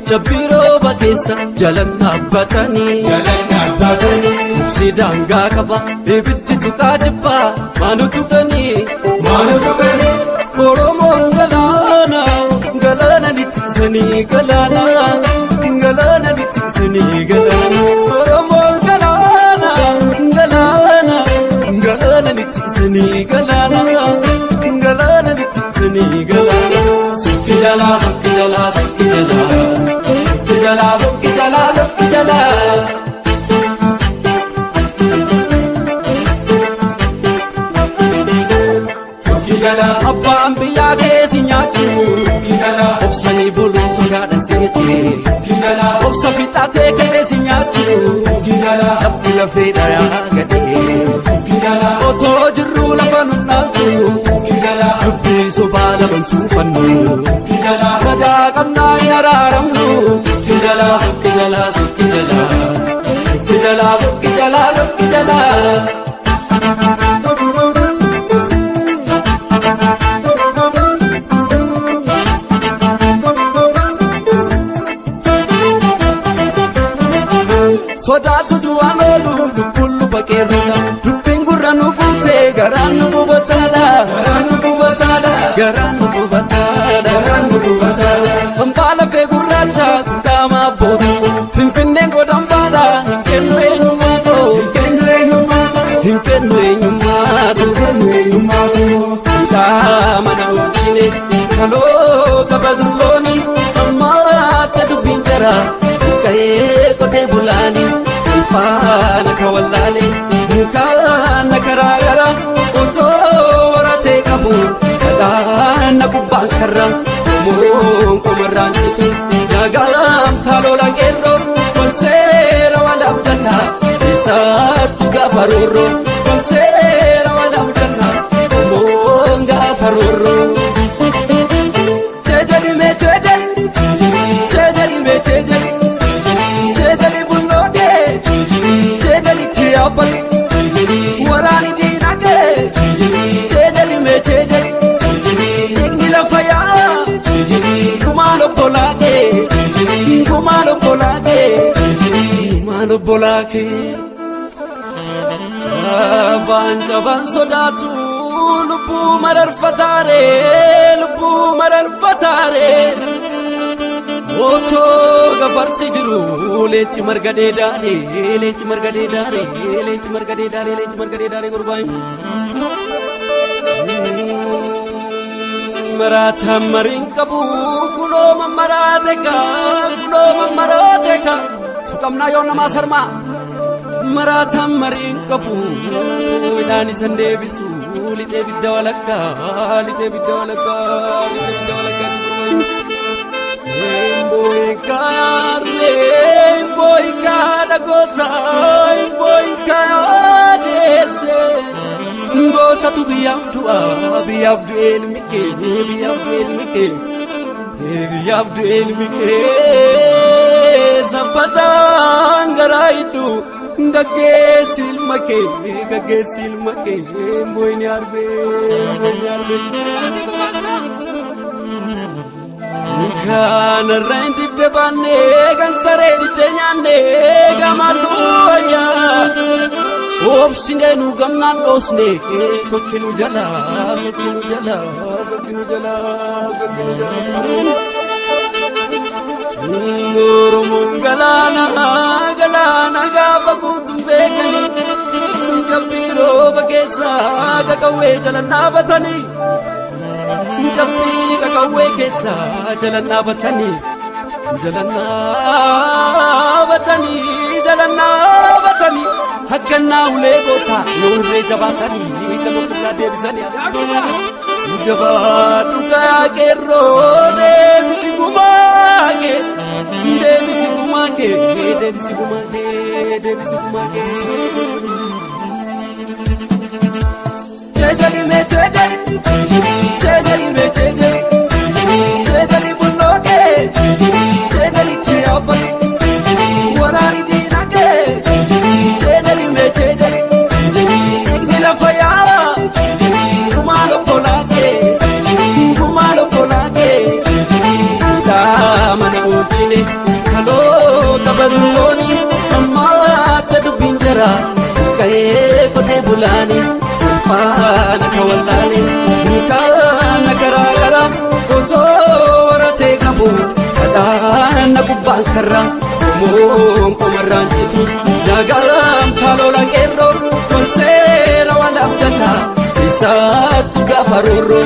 Cabbii rooba keessa jalan dhaabbatanii. Jalan dhaabbatanii. Obsi daangaa qaba ibiddi tuqaa jibbaa maanu tuqanii. Maanu tuqanii. Oromoon galaana galaana littiisanii galaana galaana littiisanii galaana. Oromoon galaana galaana galaana littiisanii galaana galaana littiisanii galaana. Sukki jalaa sukki jalaa sukki jalaa sukki jalaa sukki jalaa sukki jalaa. Sukki jalaa. Abbaan biyyaa keessi nyaachuu Sukki jalaa. obsanii buluu sodaadha seete Sukki jalaa. obsa fixaatee keessi nyaachuu Sukki jalaa. lafti lafee dhayaa gadee Sukki jalaa. otoo jirruu lafa nun dhaaltu Sukki jalaa. dubbii sobaa laman suufannu Sukki jalaa. gadaa qabnaa hin araaramnu Sukki jalaa. sukki jalaa sukki jalaa sukki jalaa sukki jalaa sukki jalaa. Sodaatu du'aan oolu lubbuun luba qeerroodha. Dubbiin gurra nu guutee garaan nu gubataadha. Garaan nu gubataadha. Garaan nu gubataadha. Garaan nu gubataadha. Hambaa lafee gurraacha guddaama abboota. Finfinneen godhan baadha hin kennu eenyummaa koo. Hin kennu eenyummaa koo. Hin kennu eenyummaa koo. Hin kennu eenyummaa koo. Hidhaa mana oolchine kaloo kabadullooni ammaatti dubbiin jara buqqa'ee qotee bulaani salphaana ka wallaale mukaana karaa gara otoo waratee qabu kadhaana gubbaan karra qomoon qomarraan citu yaagaamtaa lola qeerroo ol seera wal abdataa eessaattu gaafa roorroo ol seera wal abdataa qomoon gaafa roorroo. Jejeli mee jejeli jejeli mee jejeli jejeli bulloodee jejeli tiyaafadhu waraani diinagee jejeli mee jejeli dhiigni lafa yaa'a kumaan obbolaakee kumaan obbolaakee kumaan obbolaakee. Cabaan cabaan sodaatu lubbuu mararfataaree lubbuu mararfataaree otoo gafarsi jiru leenci marga dheedaaree leenci marga dheedaaree leenci marga dheedaaree leenci marga dheedaaree gurbaan. Maraataan mariin qabu kunoo mammaraate kaa kunoo mammaraate kaa tuqamnaa yoo namaa sarmaa. Maraataan mariin qabu hidhaan isan deebisu lixee bidda walakkaa lixee bidda walakkaa lixee bidda walakkaa. Imboyikaaree imboyikaadha goota imboyikaadeesse gootatu biyyaaf du'a biyyaaf du'e ilmi kee biyyaaf du'e ilmi kee biyyaaf du'e ilmi kee sabbataan garaa hidhu gaggeessi ilma kee gaggeessi ilma kee imboyini arbee imboyini arbee. Kanarra hin didde baannee kan saree didde nyaannee gamaluu wayyaa. Obsinee nu gamnaan dhoosne sokki nu jalaa sokki nu jalaa sokki nu jalaa sokki nu jalaa. Oromoon galaana galaana gaafa guutuun beekanii cabbii rooba keessaa qaqawwee jala dhaabatanii. Cabbii qaqawwee keessaa jala dhaabatanii jala dhaabatanii jala dhaabatanii haggannaa ulee goota yoo irree jabaatanii kan ofirraa deebisanii. Jabaadhu kayaa qeerroo deebisi gumaa kee deebisi gumaa kee deebisi gumaa kee deebisi gumaa kee. Jejeli mee jejeli jejeli mee jejeli jejeli bullookee jejeli tiyaafadhu waraani diinagee jejeli mee jejeli dhiigni lafa yaa'a kumaan obbolaakee kumaan obbolaakee hidhaa mana oolchine. garaa buqqa'ee qotee bulaani sulfaana ka wallaale dunkaana garaa garaa otoo waratee qabu kadhaana gubbaan karraa qomoon qomarraan citu nagaan taalola qeerroo ol seera wal abdataa isaattu gaafa roorroo.